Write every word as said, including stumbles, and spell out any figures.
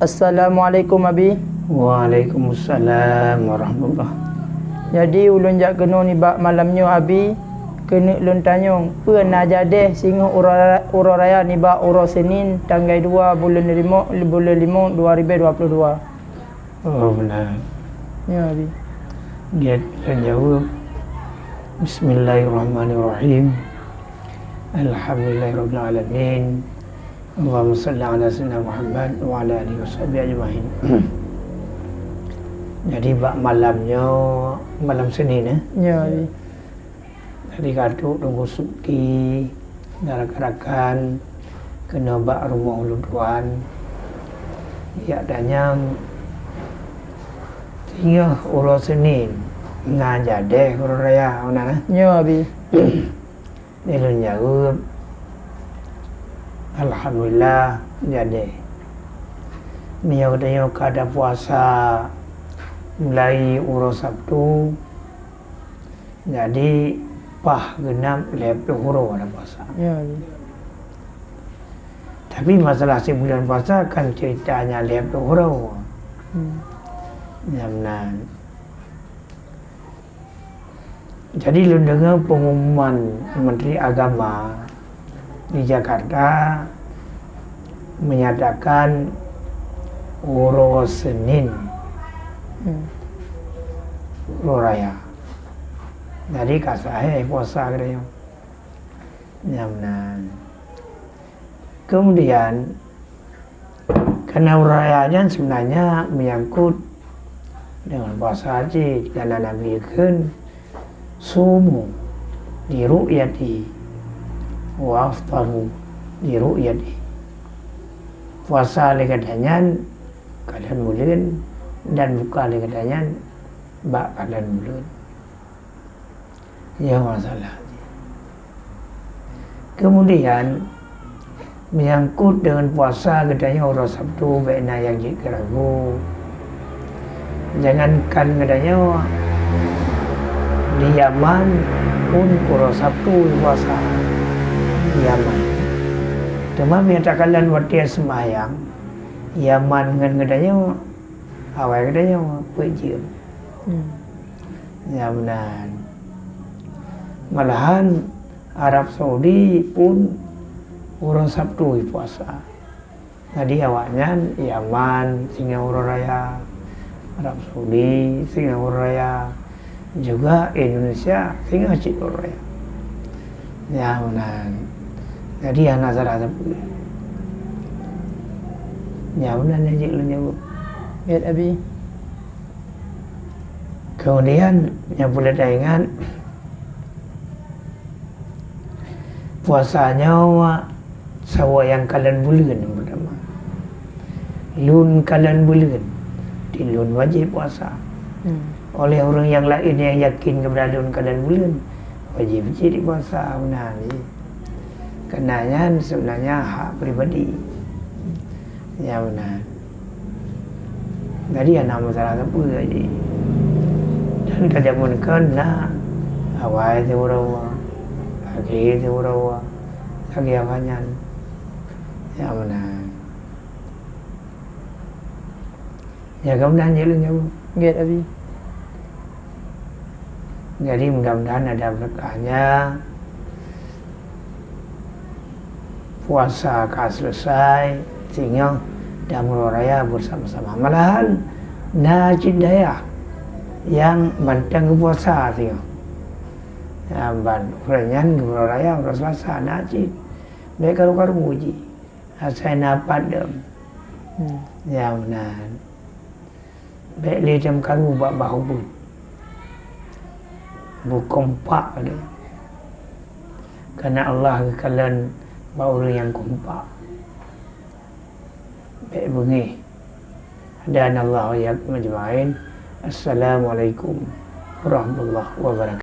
Assalamualaikum, Abi. Waalaikumsalam warahmatullah. Jadi, ulôn jak keunoe nibak malam nyoe, Abi, keuneuk lôn tanyong, peue na jadeh singoh uroe ra-, uroe raya nibak uroe Senin, tanggai dua buleuen limong, buleuen limong dua ribèe dua puluh dua? Oh, beuna. Ya, Abi. Jeuet lôn jaweueb. Bismillahirrahmanirrahim. Alhamdulillahirabbil alamin. Allahumma shalli ala sayyidina Muhammad wa ala alihi wasahbihi ajmain. Jadi, bak malam nyoe, malam Senin, eh? Ya, Abi. Jadi, ka trôk Teungku Suki dan rakan-rakan keunoe bak rumoh ulôn tuan. Jak tanyong, singoh uroe Senin na jadeh uroe raya, meunan, eh? Ya, Abi. Lôn jaweueb, alhamdulillah, jadeh. Meunyoe geutanyoe ka tapuasa mulai uroe Sabtu, jadi paih geunab lhèe plôh uroe tapuasa. Ya, ya. Tapi masalah sibuleuen puasa kan ceuritanya lhèe plôh uroe. Hmm. Nyan meunan. Jadi, lôn deungoe pengumuman Menteri Agama di Jakarta menyatakan uroe Senin, hmm, uroe raya. Jadi, ka sahé puasa geutanyoe. Nyan meunan. Kemudian, karena uroe raya nyan sebenarnya menyangkut dengan puasa cit, karena Nabi kheun, "Sumu li ru'yati, wa aftaru li ru'yati." Puasa lé gata nyan kalon buleuen, dan buka lé gata nyan bak kalon buleuen. Ya, masalah. Kemudian, menyangkut dengan puasa geutanyoe uroe Sabtu, bèk na nyang jeuet keu ragu. Jangankan geutanyoe di Yaman pun uroe Sabtu puasa di Yaman. Teuma meunyo takalon watèe seumayang, Yaman ngon geutanyoe, awai geutanyoe peuet jeuem. Hmm. Ya, meunan. Malahan Arab Saudi pun uroe Sabtu puasa. Jadi, awaknyan Yaman singoh uroe raya, Arab Saudi singoh uroe raya, juga Indonesia singoh cit uroe raya. Ya, meunan. Jadi, hana salah sapeue. Ya, meunan nyang jeuet lôn jaweueb. Gèt, Abi. Kemudian, nyang peureulèe taingat, puasa nyoe saboh nyang kalon buleuen nyang peurtama. Lôn kalon buleuen, di lôn wajéb puasa. Hmm. Oleh ureueng nyang laén nyang yakin keupada lôn kalon buleuen, wajéb cit jipuasa, meunan jih. Karena nyan seubeunanya hak pribadi. Ya, meunan. Jadi, hana masalah sapeue jih. Dan ka jameun kon na awai siuroe, akhé siuroe, lagèe awaknyan. Ya, meunan. Ya, ka meunan jih lôn jaweueb. Gèt, Abi. Jadi, mudah-mudahan ada berkahnya. Puasa ka selesai, singoh dan uroe raya bersama-sama. Malahan, na cit dayah nyang mantong geupuasa singoh. Ya, ban uroe nyan uroe raya, uroe Selasa, na cit. Bèk karu-karu jih. Asai na padum. Hmm. Ya, meunan. Bèk lé tameukaru bak bahue beuet. Beukompak lé. Karena Allah geukalon bak ureueng nyang kompak. Bèk beungéh. Hadanallahu wa iyyakum ajmain. Assalamualaikum warahmatullahi wabarakatuh.